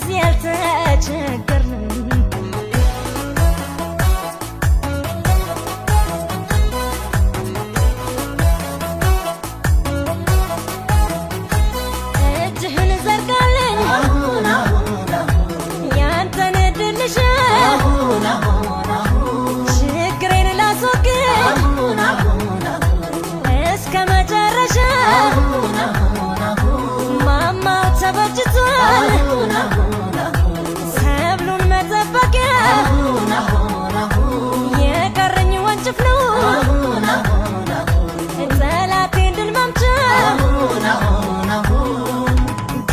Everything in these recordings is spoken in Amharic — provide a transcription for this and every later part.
በዚህ አልተቸገርንም። እጅህን ዘርጋልኝ ያንተን እድል ልሻ ችግሬን ላስወግድ እስከ መጨረሻ ማማው ተበጅቷል ሰብሉን መጠበቂያ የቀረኝ ወንጭፍ ነው ጠላቴን ድል መምቻ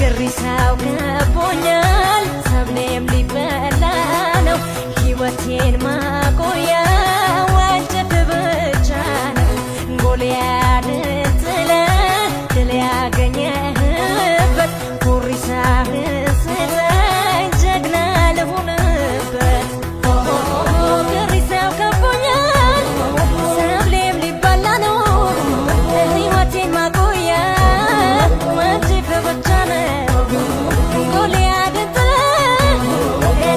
ግሪሳው ከቦኛል ሰብሌም ሊበላ ነው ሕይወቴን ማቆያ ወንጭፍ ብቻ ነው ጎልያድን ጥለህ ድል ያገኘህበት ጉሪሳህን ስጠኝ ጀግና ልሁንበት። ግሪሳው ከቦኛል ሰብሌም ሊበላ ነው ሕይወቴን ማቆያ ወንጭፍ ብቻ ነው ጎልያድን ጥለህ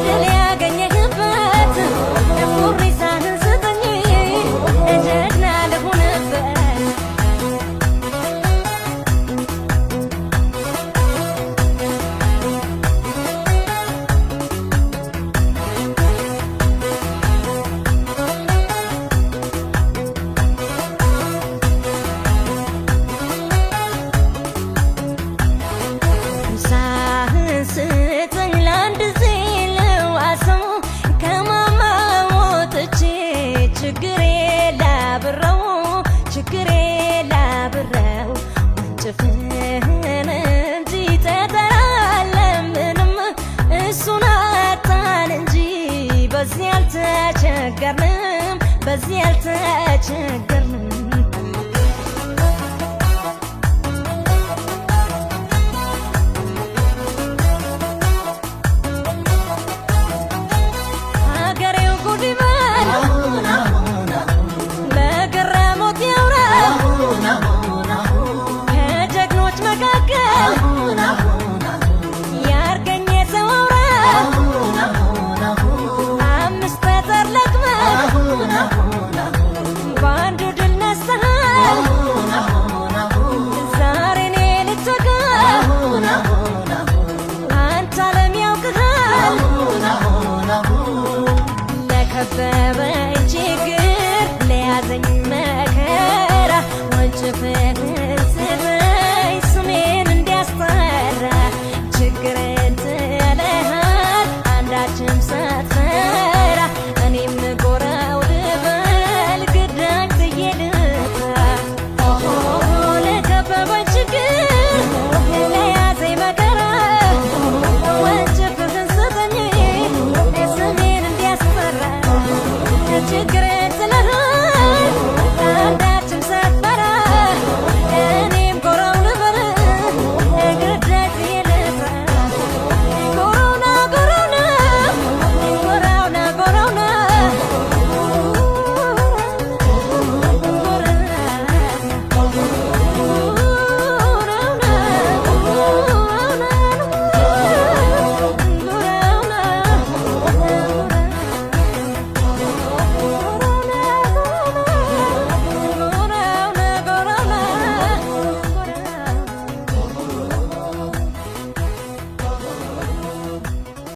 ድል ያገኘህበት ጉሪሳህን ስጠኝ ጀግና ልሁንበት። ሳህን ስጠኝ ለአንድ ጊዜ ልዋሰው ከማማ ወጥቼ ችግሬ ላብረው ችግሬ ላብረው ወንጭፍህን እንጂ ጠጠር አለምንም እሱን አጣን እንጂ በዚህ አልተቸገርንም በዚህ አልተቸገርንም።